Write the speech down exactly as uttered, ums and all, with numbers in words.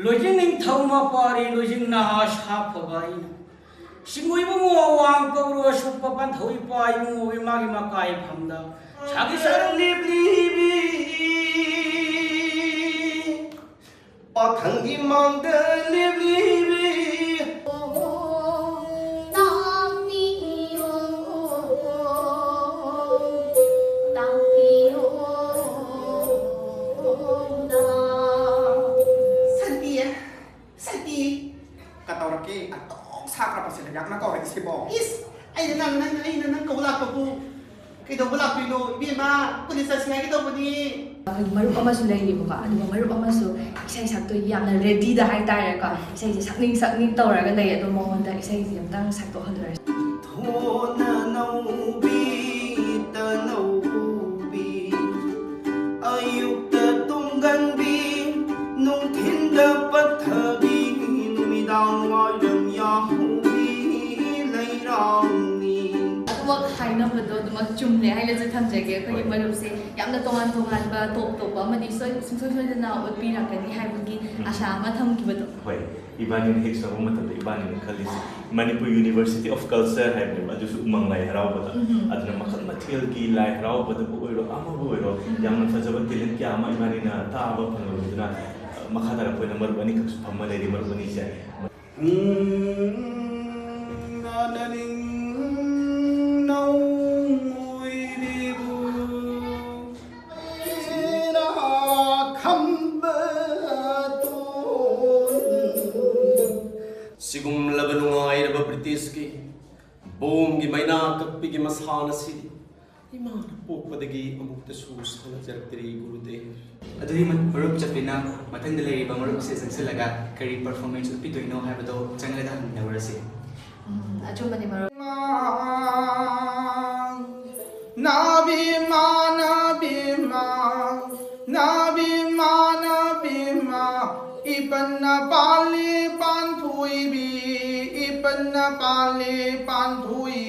ꯂꯣꯏꯖꯤꯡ ꯅꯤꯡꯊꯧ ꯃꯄꯥꯔꯤ ꯂꯣꯏꯖꯤꯡ ꯅꯍꯥ ꯁꯥꯐꯕ ꯑꯩꯅ꯫ ꯁꯤꯡꯒꯨ ꯏꯕꯨꯡꯉꯣ ꯋꯥꯡ ꯀꯧꯔꯨ ꯑꯁꯨꯛꯄ ꯄꯟꯊꯧ ꯏꯄꯥ ꯏꯕꯨꯡꯉꯣꯒꯤ ꯃꯥꯒꯤ ꯃꯀꯥꯏꯐꯝꯗ ꯁꯥꯒꯤ ꯁꯔꯨꯛ ꯂꯦꯞꯂꯤꯕꯤ꯫ ꯄꯥꯈꯪꯒꯤ ꯃꯥꯡꯗ ꯂꯦꯞꯂꯤꯕꯤ꯫ ꯇꯥꯛꯄꯤꯌꯣ, ꯇꯥꯛꯄꯤꯌꯣ꯫ ꯁꯟꯇꯤ, ꯁꯟꯇꯤ꯫ ꯀꯇꯧꯔꯛꯀꯦ? ꯑꯗꯨꯛ ꯁꯥꯈ꯭ꯔꯕꯁꯤꯗ ꯌꯥꯝꯅ ꯀꯧꯔꯛꯏꯁꯤꯕꯣ? ꯏꯁ, ꯑꯩꯅ ꯅꯪ, ꯅꯪ, ꯑꯩꯅ ꯅꯪ ꯀꯧ ꯂꯥꯛꯄꯕꯨ ꯀꯩꯗꯧꯕ ꯂꯥꯛꯇꯣꯏꯅꯣ? ꯏꯕꯦꯝꯃ, ꯀꯣꯂꯦꯖ ꯆꯠꯁꯤ ꯍꯥꯏꯒꯦ ꯇꯧꯕꯅꯤ꯫ ꯑꯩꯈꯣꯏꯒꯤ ꯃꯔꯨꯞ ꯑꯃꯁꯨ ꯂꯩꯔꯤꯕꯀꯣ, ꯑꯗꯨꯒ ꯃꯔꯨꯞ ꯑꯃꯁꯨ ꯏꯁꯩ ꯁꯛꯇꯣꯏꯒꯤ ꯌꯥꯝꯅ ꯔꯦꯗꯤꯗ ꯍꯥꯏꯇꯥꯔꯦꯀꯣ, ꯏꯁꯩꯁꯦ ꯁꯛꯅꯤꯡ ꯁꯛꯅꯤꯡ ꯇꯧꯔꯒ ꯂꯩ꯫ ꯑꯗꯣ ꯃꯉꯣꯟꯗ ꯏꯁꯩꯁꯦ ꯑꯝꯇꯪ ꯁꯛꯇꯣꯛꯍꯜꯂꯨꯔꯁꯤ꯫ ꯊꯣꯟꯅ ꯅꯧꯕꯤ, ꯇꯅꯧꯕꯤ, ꯑꯌꯨꯛꯇ ꯇꯨꯝꯒꯟꯕꯤ, ꯅꯨꯡꯊꯤꯟꯗ ꯄꯠꯊꯕꯤ, ꯅꯨꯃꯤꯗꯥꯡ ꯋꯥꯏꯔꯝ ꯌꯥꯍꯧꯕꯤ, ꯂꯩꯔꯥꯡꯅꯤ꯫ ꯑꯗꯨꯃꯛ ꯍꯥꯏꯅꯕꯗꯣ ꯑꯗꯨꯃꯛ ꯆꯨꯝꯂꯦ ꯍꯥꯏꯅꯁꯨ ꯊꯝꯖꯒꯦ꯫ ꯑꯩꯈꯣꯏꯒꯤ ꯍꯣꯏ꯫ ꯃꯔꯨꯞꯁꯦ ꯌꯥꯝꯅ ꯇꯣꯉꯥꯟ ꯇꯣꯉꯥꯟꯕ, ꯇꯣꯞ ꯇꯣꯞꯄ ꯑꯃꯗꯤ ꯁꯣꯏ-, ꯁꯨꯡꯁꯣꯏ ꯁꯣꯏꯗꯅ ꯎꯠꯄꯤꯔꯛꯀꯅꯤ ꯍꯥꯏꯕꯒꯤ ꯎꯝ꯫ ꯑꯥꯁꯥ ꯑꯃ ꯊꯝꯈꯤꯕꯗꯣ꯫ ꯍꯣꯏ, ꯏꯕꯥꯅꯤꯅ ꯍꯦꯛ ꯆꯪꯕ ꯃꯇꯝꯗ ꯏꯕꯥꯅꯤꯅ ꯈꯜꯂꯤꯁꯦ, ꯃꯅꯤꯄꯨꯔ University of Culture ꯍꯥꯏꯕꯅꯦꯕ, ꯑꯗꯨꯁꯨ ꯎꯃꯪ ꯂꯥꯏ ꯍꯔꯥꯎꯕꯗ꯫ ꯎꯝ꯫ ꯑꯗꯨꯅ ꯃꯈꯜ ꯃꯊꯦꯜꯒꯤ ꯂꯥꯏ ꯍꯔꯥꯎꯕꯗꯕꯨ ꯑꯣꯏꯔꯣ, ꯑꯃꯕꯨ ꯑꯣꯏꯔꯣ, ꯎꯝ꯫ ꯌꯥꯝꯅ ꯐꯖꯕ talent ꯀꯌꯥ ꯑꯃ ꯏꯕꯥꯅꯤꯅ ꯇꯥꯕ ꯐꯪꯍꯧꯕꯗꯨꯅ, ꯃꯈꯥ ꯇꯥꯔꯛꯄ ꯑꯣꯏꯅ ꯃꯔꯨꯞ ꯑꯅꯤꯈꯛꯁꯨ ꯐꯝꯃ ꯂꯩꯔꯤ, ꯃꯔꯨꯞ ꯑꯅꯤꯁꯦ꯫ ꯎꯝ, ꯅꯅꯤꯡ ꯅꯧꯏꯔꯤꯕꯨ ꯏꯔꯥ ꯈꯝꯕ ꯇꯣꯟ꯫ ꯁꯤꯒꯨꯝꯂꯕ ꯅꯨꯡꯉꯥꯏꯔꯕ ꯕ꯭ꯔꯤꯇꯤꯁꯀꯤ ꯕꯣꯝꯒꯤ ꯃꯩꯅꯥ ꯀꯛꯄꯤꯒꯤ ꯃꯁꯥꯟꯅ ꯑꯁꯤ ꯏꯃꯥꯅ ꯄꯣꯛꯄꯗꯒꯤ ꯑꯃꯨꯛꯇꯁꯨ ꯁꯥꯟꯅꯖꯔꯛꯇ꯭ꯔꯤ, ꯒꯨꯔꯨꯗꯦꯕ꯫ ꯑꯗꯨꯗꯤ ꯃ-, ꯃꯔꯨꯞ ꯆꯠꯄꯤꯅ ꯃꯊꯪꯗ ꯂꯩꯔꯤꯕ ꯃꯔꯨꯞꯁꯦ ꯆꯪꯁꯤꯜꯂꯒ ꯀꯔꯤ performance ꯎꯠꯄꯤꯗꯣꯏꯅꯣ ꯍꯥꯏꯕꯗꯣ ꯆꯪꯂꯒ ꯍꯪꯃꯤꯟꯅꯔꯨꯔꯁꯤ꯫ ꯎꯝ, ꯑꯆꯨꯝꯕꯅꯤ, ꯃꯔꯨꯞ꯫ ꯅꯥꯕꯤꯃꯥ, ꯅꯥꯕꯤꯃꯥ, ꯅꯥꯕꯤꯃꯥ, ꯅꯥꯕꯤꯃꯥ, ꯏꯄꯟꯅ ꯄꯥꯜꯂꯤ ꯄꯥꯟꯊꯣꯏꯕꯤ, ꯏꯄꯟꯅ ꯄꯥꯜꯂꯤ ꯄꯥꯟꯊꯣꯏꯕꯤ꯫